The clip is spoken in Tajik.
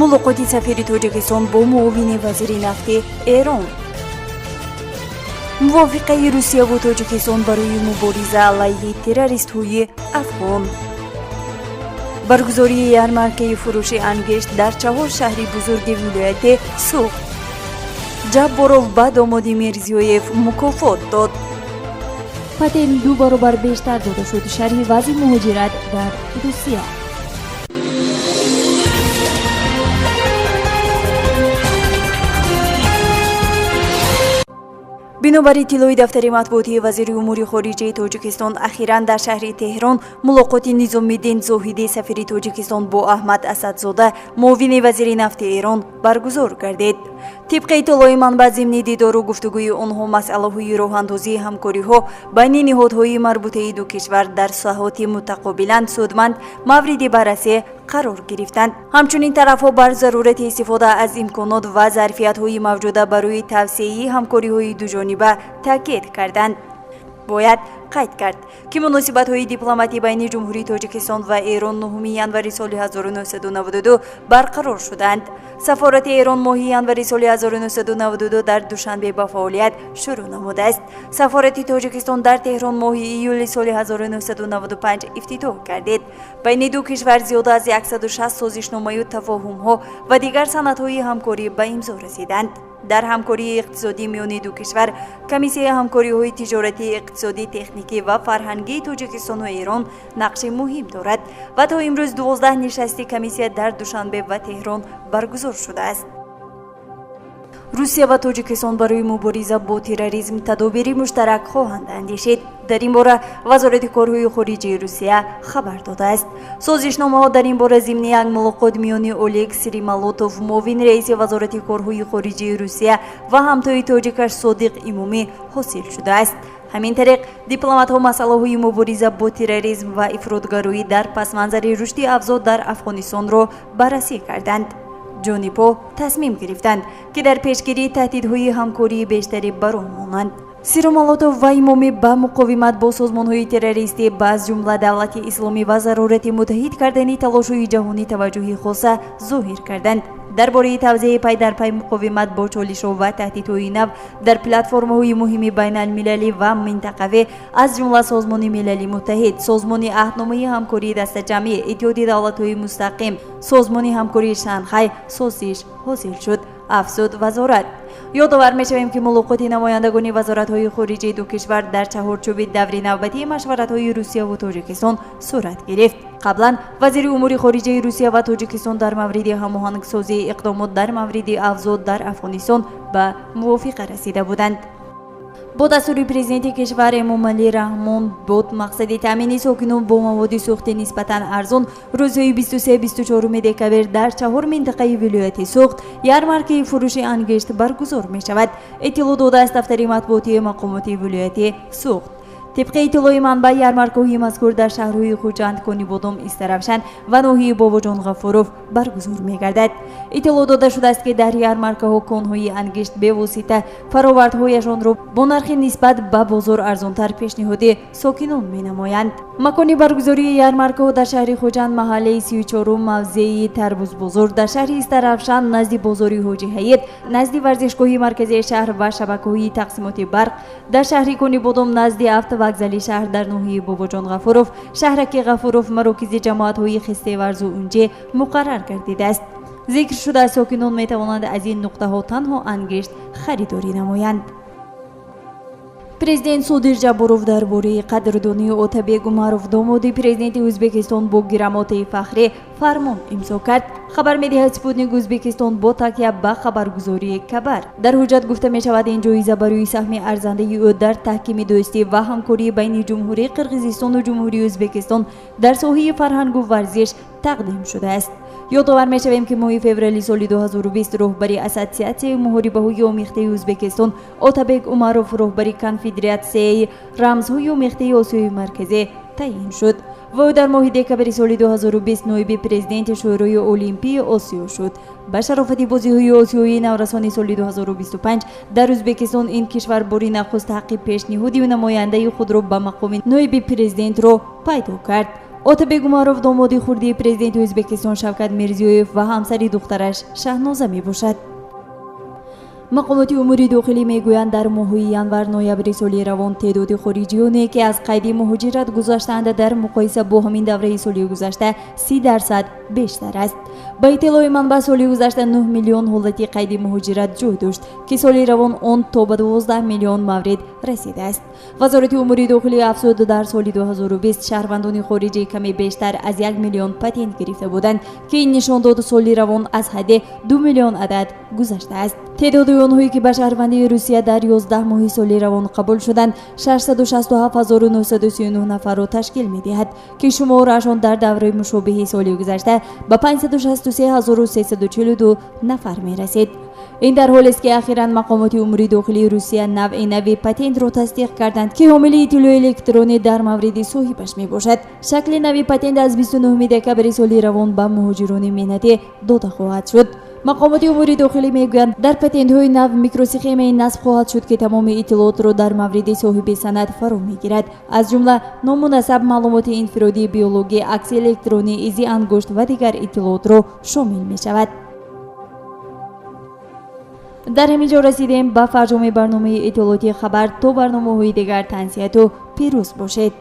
Мулоқоти сафири Тоҷикистон бо муовини вазири нафти Эрон. Мувофиқаи Русияву Тоҷикистон барои мубориза алайҳи террористҳои афғон. Баргузории ярмаркаи фурӯши ангишт дар чаҳор шаҳри бузурги вилояти Суғд. Ҷабборов ба домоди Мирзиёев мукофот дод. Патент ду баробар бештар дода шуд. Шарҳи вазъи муҳоҷират дар Русия. Бинобар иттилои дафтари матбуотии вазири умури хориҷаи Тоҷикистон, ахиран дар шаҳри Теҳрон мулоқоти Низомиддин Зоҳидӣ, сафири Тоҷикистон, бо Аҳмад Асадзода, муовини вазири нафти Эрон, баргузор гардид. Тибқи иттилои манбаъ, зимни дидору гуфтугӯи онҳо масъалаҳои роҳандозии ҳамкориҳо байни ниҳодҳои марбутаи ду кишвар дар саҳоти мутақобилан судманд мавриди баррасӣ қарор гирифтанд. Ҳамчунин тарафҳо бар зарурати истифода аз имконот ва зарфиятҳои мавҷуда барои тавсеаи ҳамкориҳои дуҷониба таъкид карданд. Бояд қайд кард, ки муносибатҳои дипломатӣ байни Ҷумҳурии Тоҷикистон ва Эрон 9 январи соли 1992 барқарор шуданд. Сафорати Эрон моҳи январи соли 1992 дар Душанбе ба фаъолият шурӯъ намудааст. Сафорати Тоҷикистон дар Теҳрон моҳи июли соли 1995 ифтитоҳ гардид. Байни ду кишвар зиёда аз 160 созишномаю тафоҳумҳо ва дигар санадҳои ҳамкорӣ ба имзо расиданд. Дар ҳамкории иқтисодӣ миёни ду кишвар Комиссияи ҳамкориҳои тиҷоратӣ, иқтисодӣ, техникӣ ва фарҳангии Тоҷикистону Эрон нақши муҳим дорад ва то имрӯз 12 нишасти комиссия дар Душанбе ва Теҳрон баргузор шудааст. Русия ва Тоҷикистон барои мубориза бо терроризм тадобири муштарак хоҳанд андешид. Дар ин бора Вазорати корҳои хориҷии Русия хабар додааст. Созишномаҳо дар ин бора зимни як мулоқот миёни Олег Сиримолотов, муовини раиси Вазорати корҳои хориҷии Русия, ва ҳамтои тоҷикаш Содиқ Имомӣ ҳосил шудааст. Ҳамин тариқ, дипломатҳо масъалаҳои мубориза бо терроризм ва ифротгароӣ дар пасманзари рушди авзоъ дар Афғонистонро баррасӣ карданд. Ҷонибҳо тасмим гирифтанд, ки дар пешгирии таҳдидҳои ҳамкории бештаре ба роҳ монанд. Сиромолотов ва Имомӣ ба муқовимат бо созмонҳои террористӣ, ба аз ҷумла Давлати Исломӣ, ва зарурати муттаҳид кардани талошҳои ҷаҳонӣ таваҷҷӯҳи хоса зоҳир карданд. Дар бораи тавзеҳи пай дар пай муқовимат бо чолишҳо ва таҳдидҳои нав дар платформаҳои муҳими байналмилалӣ ва минтақавӣ, аз ҷумла Созмони Милали Муттаҳид, Созмони Аҳдномаи ҳамкории дастаҷамъӣ, Иттиҳоди давлатҳои мустақим, Созмони ҳамкории Шанхай созиш ҳосил шуд, афзуд вазорат. Ёдовар мешавем, ки мулоқоти намояндагони вазоратҳои хориҷии ду кишвар дар чаҳорчӯби даври навбатии машваратҳои Русияву Тоҷикистон сурат гирифт. Қаблан вазири умури хориҷаи Русия ва Тоҷикистон дар мавриди ҳамоҳангсозии иқдомот дар мавриди авзоъ дар Афғонистон ба мувофиқа расида буданд. Бо дастури президенти кишвар Эмомалӣ Раҳмон, бо мақсади таъмини сокинон бо маводи сӯхти нисбатан арзон, рӯзҳои 23-24 декабр дар чаҳор минтақаи вилояти Суғд ярмаркаи фурӯши ангишт баргузор мешавад, иттилоъ додааст дафтари матбуотии мақомоти вилояти Суғд. Тибқи иттилои манбаъ, ярмаркаҳои мазкур дар шаҳрҳои Хуҷанд, Конибодом, Истаравшан ва ноҳияи Бобоҷон Ғафуров баргузор мегардад. Иттилоъ дода шудааст, ки дар ярмаркаҳо конҳои ангишт бевосита фаровардҳояшонро бо нархи нисбат ба бозор арзонтар пешниҳоди сокинон менамоянд. Макони баргузории ярмаркаҳо: дар шаҳри Хуҷанд, маҳаллаи 34-ум, мавзеи Тарбузбозор, дар шаҳри Истаравшан, назди бозори Ҳоҷи Ҳаид, назди варзишгоҳи марказии шаҳр ва шабакаҳои тақсимоти барқ, дар шаҳри Конибодом, назди автовокзали шаҳр, дар ноҳияи Бобоҷон Ғафуров, шаҳраки Ғафуров, марокизи ҷамоатҳои Хистеварзу Унҷе муқаррар гардидааст. Зикр шуда, сокинон метавонанд аз ин нуқтаҳо танҳо ангишт харидорӣ намоянд. Президент Содир Ҷабборов дар бораи қадрдонии Отабек Умаров, домоди президенти Ӯзбекистон, бо грамотаи фахрӣ фармон имзо кард, хабар медиҳад Спутник Ӯзбекистон бо такя ба хабаргузории Кабар. Дар ҳуҷҷат гуфта мешавад, ин ҷоиза барои саҳми арзандаи ӯ дар таҳкими дӯстӣ ва ҳамкории байни Ҷумҳурии Қирғизистону Ҷумҳурии Ӯзбекистон дар соҳаи фарҳангу варзиш тақдим шудааст. Ёдовар мешавем, ки моҳи феврали соли 2020 роҳбари Ассотсиатсияи муҳорибаҳои омехтаи Ӯзбекистон Отабек Умаров роҳбари Конфедератсияи рамзҳои омехтаи Осиёи Марказӣ таъин шуд ва ӯ дар моҳи декабри соли 2020 ноиби президенти Шӯрои Олимпии Осиё шуд. Ба шарофати бозиҳои осиёии наврасони соли 2025 дар Ӯзбекистон ин кишвар бори нахуст ҳаққи пешниҳоди намояндаи худро ба мақоми ноиби президентро пайдо кард. Отабек Умаров домоди хурдии президенти Ӯзбекистон Шавкат Мирзиёев ва ҳамсари духтараш Шаҳноза мебошад. Мақомоти умури дохилӣ мегӯянд, дар моҳҳои январ-ноябри соли равон теъдоди хориҷиёне, ки аз қайди муҳоҷират гузаштаанд, дар муқоиса бо ҳамин давраи соли гузашта 30% бештар аст. Ба иттилои манбаъ, соли гузашта 9 миллион ҳолати қайди муҳоҷират ҷой дошт, ки соли равон он то ба 12 миллион маврид расидааст. Вазорати умури дохилӣ афзуд, дар соли 2020 шаҳрвандони хориҷӣ каме бештар аз 1 миллион патент гирифта буданд, ки ин нишондод соли равон аз ҳадди 2 миллион адад гузаштааст. Теъдоди онҳое, ки ба шаҳрвандии Русия дар 11 моҳи соли равон қабул шуданд, 667939 нафарро ташкил медиҳад, ки шумораашон дар давраи мушобиҳи соли гузашта ба 563342 нафар мерасид. Ин дар ҳолест, ки ахиран мақомоти умури дохилии Русия навъи нави патентро тасдиқ карданд, ки ҳомили иттилои электронӣ дар мавриди соҳибаш мебошад. Шакли нави патент аз 29 декабри соли равон ба муҳоҷирони меҳнатӣ дода хоҳад шуд. Мақомоти умури дохилӣ мегӯянд, дар патентҳои нав микросхемае насб хоҳад шуд, ки тамоми иттилоотро дар мавриди соҳиби санад фаро мегирад, аз ҷумла ному насаб, маълумоти инфиродии биологӣ, акси электронӣ, изи ангушт ва дигар иттилоотро шомил мешавад. Дар ҳамин ҷо расидем ба фарҷоми барномаи иттилоотии хабар. То барномаҳои дигар тансиҳату пирӯз бошед.